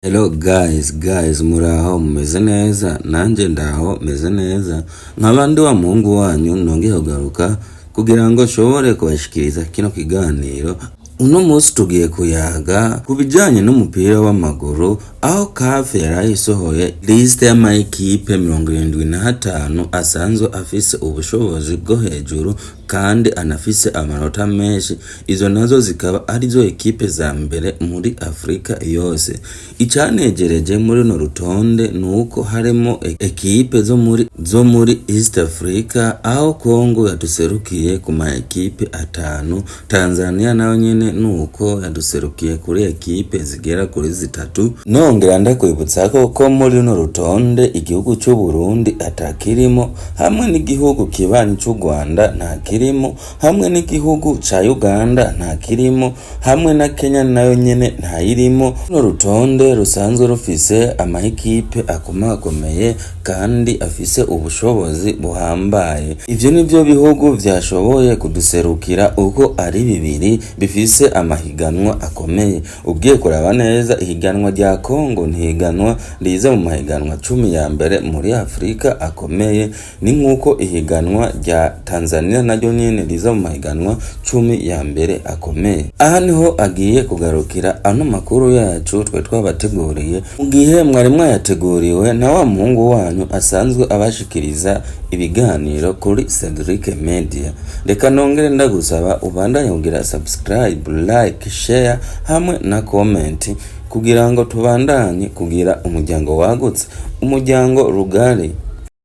Hello guys, guys muraho mumeze neza? Nanjye ndaho meze neza, nkaba ndi wa muhungu wanyu nongeye kugaruka kugira ngo nshobore kubashikiriza kino kiganiro. Uno munsi tugiye kuyaga ku bijanye n'umupira w'amaguru, aho CAF yaraye isohoye liste y'ama ekipe 75 asanzwe afise ubushobozi bwo hejuru kandi anafise amanota menshi. Izo nazo zikaba arizo ekipe za mbere muri Afrika yose. Icanejereje muri runo rutonde nuko harimo ekipe zo muri East Africa, aho Congo yaduserukiye ku ma ekipe atanu, Tanzania nayo nyene nuko yaduserukiye kuri ekipe zigera kuri zitatu. Nongera ndakwibutsa ko muri runo rutonde igihugu c'u Burundi atakirimo, hamwe n'igihugu kibanyi c'u Rwanda ntakirimo, hamwe n'igihugu ca Uganda ntakirimo, hamwe na Kenya nayo nyene ntayirimo. Runo rutonde rusanzwe rufise ama ekipe akomakomeye kandi afise ubushobozi buhambaye. Ivyo nivyo bihugu vyashoboye kuduserukira uko ari bibiri bifise amahiganwa akomeye. Ugiye kuraba neza, ihiganwa rya Congo ntihiganwa riza mu mahiganwa 10 ya mbere muri Afrika akomeye, ni nk'uko ihiganwa rya Tanzania naryo nyene riza mu mahiganwa 10 ya mbere akomeye. Aha niho agiye kugarukira ano makuru yacu twe twabateguriye, mu gihe mwari mwayateguriwe na wa muhungu wanyu asanzwe abashikiriza ibiganiro kuri Cedric Media. Reka nongere ndagusaba ubandanye kugira subscribe, like, share hamwe na comment kugira ngo tubandanye kugira umuryango wagutse, umuryango rugari.